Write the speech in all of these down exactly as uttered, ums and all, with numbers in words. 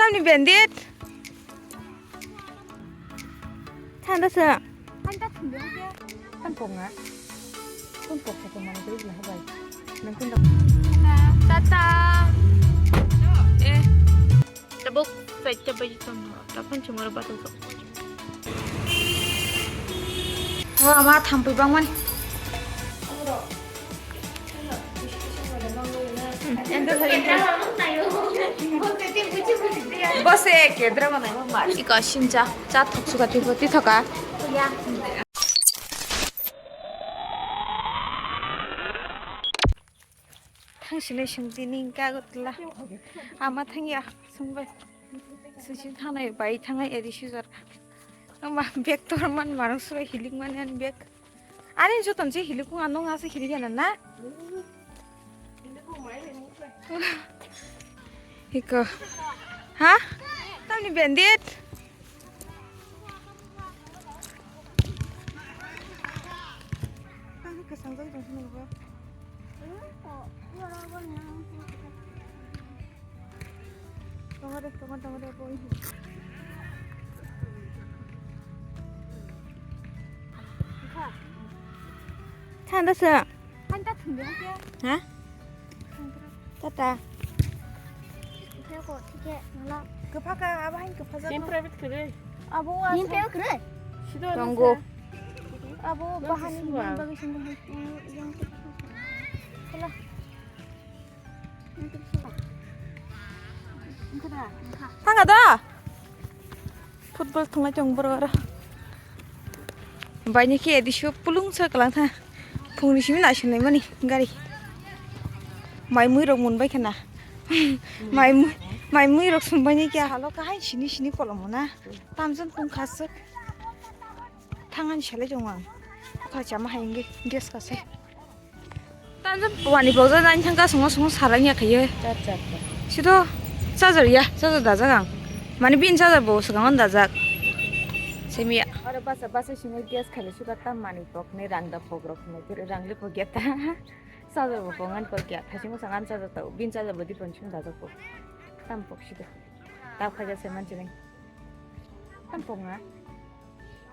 Ni bandit. Thanda sa. Thanda thunda ya. Kan ponga. Kan pok sa mana dulu lah bai. Nang kun dak. Tata. Eh. Tabuk sa ita bai tong. Tapan cuma batuk. Oh, ama thampui bangmani. Bose kedra manai ma mar. Iko sincha cha thok suka tipo ti thoka. Thang sinai sung tini ka gotla. Ama thang ya sung bai. Susi thanai bai thangai eri sujar. Ama bag tor man marung surai hilik mani ani bag. Ani joton se hilik kung anong asa hilik ana na. Iko. Ha? Tamni bandit. Ang kasang jai dong sini ba. Tongo de, tongo, tongo de, boy. Thanda sa. Thanda thunda ke? Ha? Tata. Ke ko, ke, ngala. Kepaka, apa yang kepaja? Yang private kere. Abo. Yang private kere? Sido. Tonggo. Abo bahan ini bagwi sini. Yang. Kela. Thanga da. Football thunglai tong boro aro. Baini khe edisu pulung sa kalang tha. Phungni simi naising lai mani gari. Mai mui rok mun bai khana. Mai mui, mai mui rok sum bai ni kya halo kahai sini sini kolom na. Tamjun pung khasuk. Thangani salai jong ang. Kha chama hai nge gas ka se. Tanjung wani bokjak nani thangka songo songo salai ya khaye. Char char ta. Sito charger ya, charger dajak ang. Mani bin charger bo swkang dajak. Semiya. Aro basa basa sini gas khali suka tam mani pok ne rang da pok rok ne rang le pok ya ta. Charger bo pongan pok ya. Thasing mo sangan charger ta. Bin charger bo di pon sung dajak pok. Tam pok sito. Tao khaja se manchini. Kan pok nga?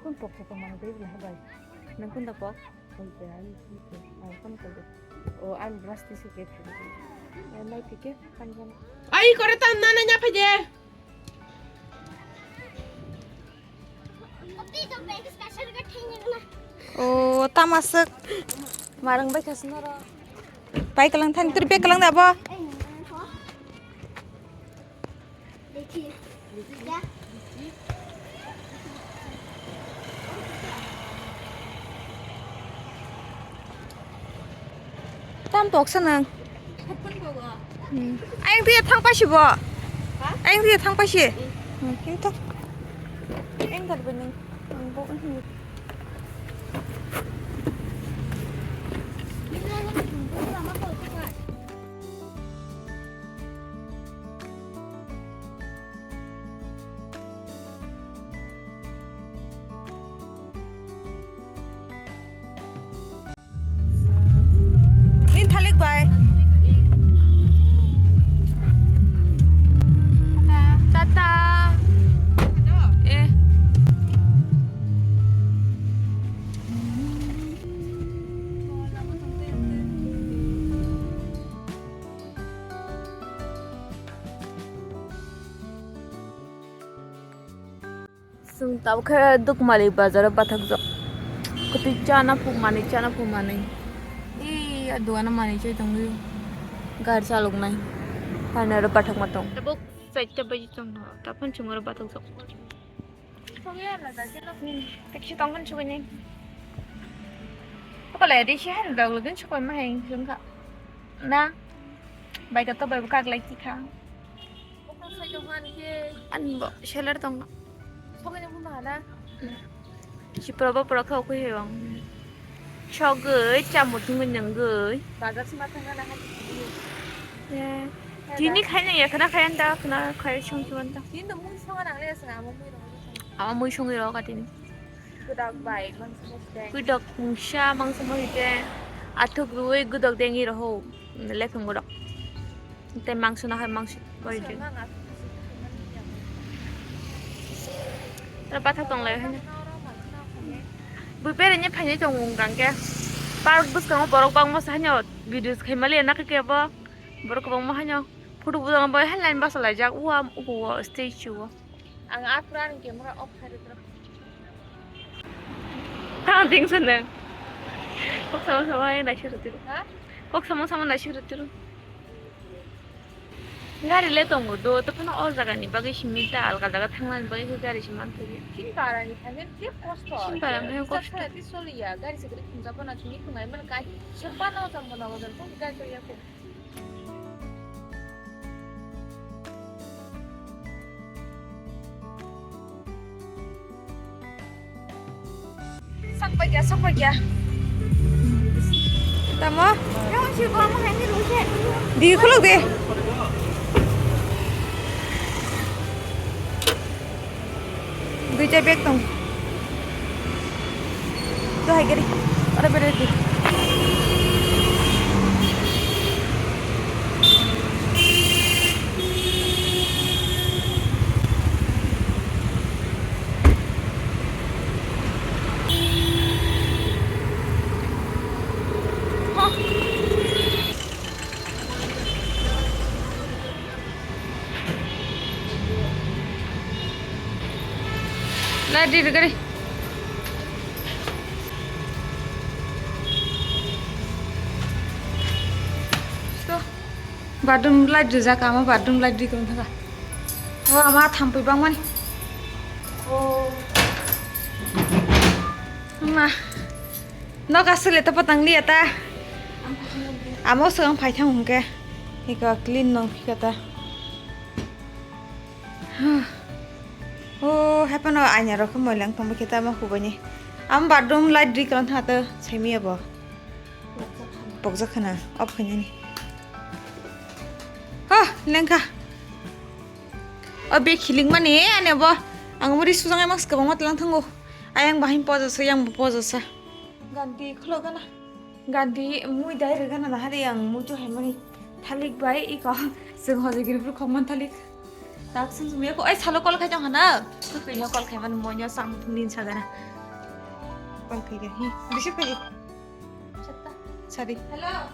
Kun pok sa pamang dei bela bai. Nang kun da pok? Kun te ani kun te. Ai kun kun te. O an brush ti se ke. Ai nai ti ke kan jan. Ai kore tan na na nya phaje. O tamasuk. Marang bai khasna ro. Pai kalang than tur pe kalang da bo. Tam pok sa nang. Hmm. Ayang tiya thang pasi bo. Ayang tiya thang pasi. Hmm, kintu. Ayang dar bening. Ang bo ini. Nin thalik bai. Tata. Eh. Chwng tabukhe Dukmali bazaro bathakjak. Kwtwi chana phu manwi, chana phu manwi. Ee, a dogano manwi chai tongwi. Gari chaloknai. Haino aro bathakma tong. Tabuk chaita baji tongno. Taphano chwng oro bathakjak. Taxi tongkha sugini. Okole risi hai dog login sukoi ma hai wngkha. Na. Bai kato bai kaglai tikha. Ani bo seller tong. Sogwi nang ma na. Sipro bo pro kha okui hewang. Sogwi chamung tungwi nangwi. Bazar sima thangna na hai. Tini khaina ya khana khayan da khana khai song chuan da. Tini to mui songa nang le sanga mo mui rong. Ama mui songwi rok atini. Gudak bai mangsa mangsa deng. Gudak mungsa mangsa mangsa deng. Athuk rui gudak dengi roho. Lepheng gudak. Tei mangsa na hai mangsa. Bai deng. Mangsa mangsa. Bathak tong lai hanya. Bui bere nya phai tongo wng kang khe. Park bwskango borok bangma sa hanya videos khai mali na khe bo. Borok kwbangma hanya. Photo budang bai hai line basa lai jak. Uwa uko statue o. Ang a pura ni camera off khai rwtwrwk. Thang ding sene. Kok sama sama hai naisik rwtwrwk. Ha? Kok sama sama naisik rwtwrwk. Gari le tongo do, to phano o jaga ni bagwi simi ta alga jaga thangna ni bagwi khe gari se man thangwi. Chini para ni thangwi je kosto. Chini para ni thangwi kosto. Chini para ni soliya, gari se gari khumjak phano chini khumnai mani kai. Sopa no jang bono wajan ko gari to ya ko. Sakpakya, sakpakya. Tamo? Di khuluk di. Duita bag tong. Dohai gari. Ora bere di. Light di gari. Bathroom light rijak, ama bathroom light ri tong thaka. O ama thampui bangmani. O. Ma. Nok aswk le to patang liya ta. Amo swkang phai thang hwnkhe. Iko clean nong phika ta. O haphano aina rok khe moilang tongba khe tamo hubaini. Am bathroom light ri kalang tha to saimiya bo. Pokjak khana off khainani. Ha lengkha. O bag hiling mani ane bo. Ang muri sujang ai mas kwbangma tlang thango. Ayang bahai pojo sa yang bo pojo sa. Ganti khulok gana. Ganti mui dai rwgana nahari ang mui to haimani thalik bai iko chwng hojagiri bwrwi khokman thalik. Tak sung sung yako ai salo call khai tong hana. Kwino call khai man moino samung din sagana. Call khai ga hi. Receive khai. Chatta. Sari. Hello.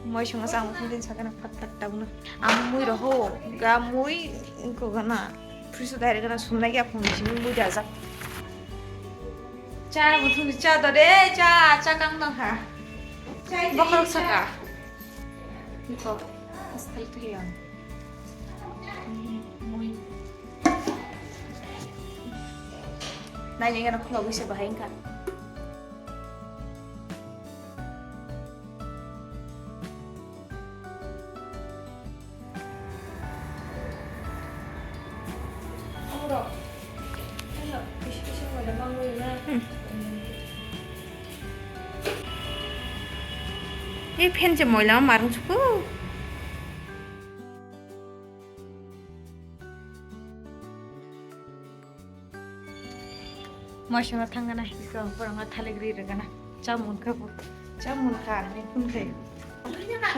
Moi songo samung din sagana phat phat tawno. Ang mui roho ga mui ko gana. Friso dai rwgana sumnai ga phone simi mui dajak. Cha muthungni cha dode cha cha kang dong ha. Bokhorok saka. Iko asthai to yang. Mui. Nai nai gana khulogwi se bahai wngkha. Ei fan se moila ma marung suku. Moisongno thangana, iko borokno thalik ri rwgana. Chamung kha bo. Chamung kha, ni phun khai.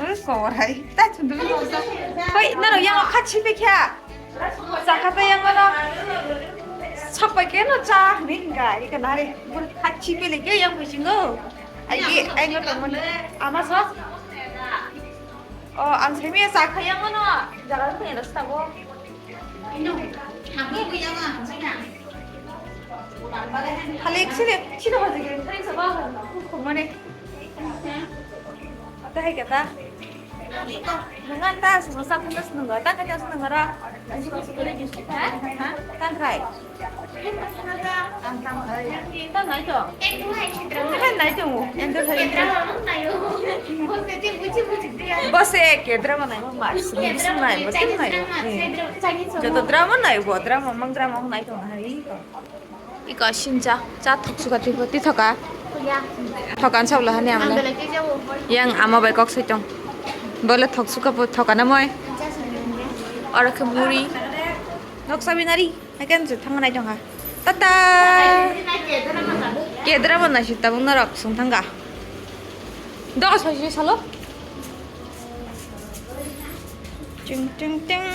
Oi, kor hai. Ta chundul ko sa. Hoi, naro yang kha chipe kha. Sakha ta yang no. Sapai ke no cha ni ga, iko nare. Kha chipe le ke yang bisingo. Ai, ai no tongmani. Ama so. O, ang saimaya cha kha yang no. Jaga ko ya rasta bo. Halik sini, sini hojik, sini sabah, kumane. Ata hai kata. Nungan ta, semua satu terus nunggu, ta kerja seneng ora. Tang khai. Tang khai. Tang nai to. Tang nai to. Endo khai. Bose ke drama nai mo mas. Bisu nai mo, bisu nai mo. Joto drama nai bo, drama mang drama nai to nai. Iko sincha, cha thok suka twi twi thoka. Thokan sabla hani amle. Yang ama bai kok soi tong. Bole thok suka po thoka na moi. Oro khe muri. Nok sabi nari. Haikhe se thangna nai tongkha. Tata. Kedra bo naisik tabuk norok song thangkha. Doga soisini salo. Ting ting ting.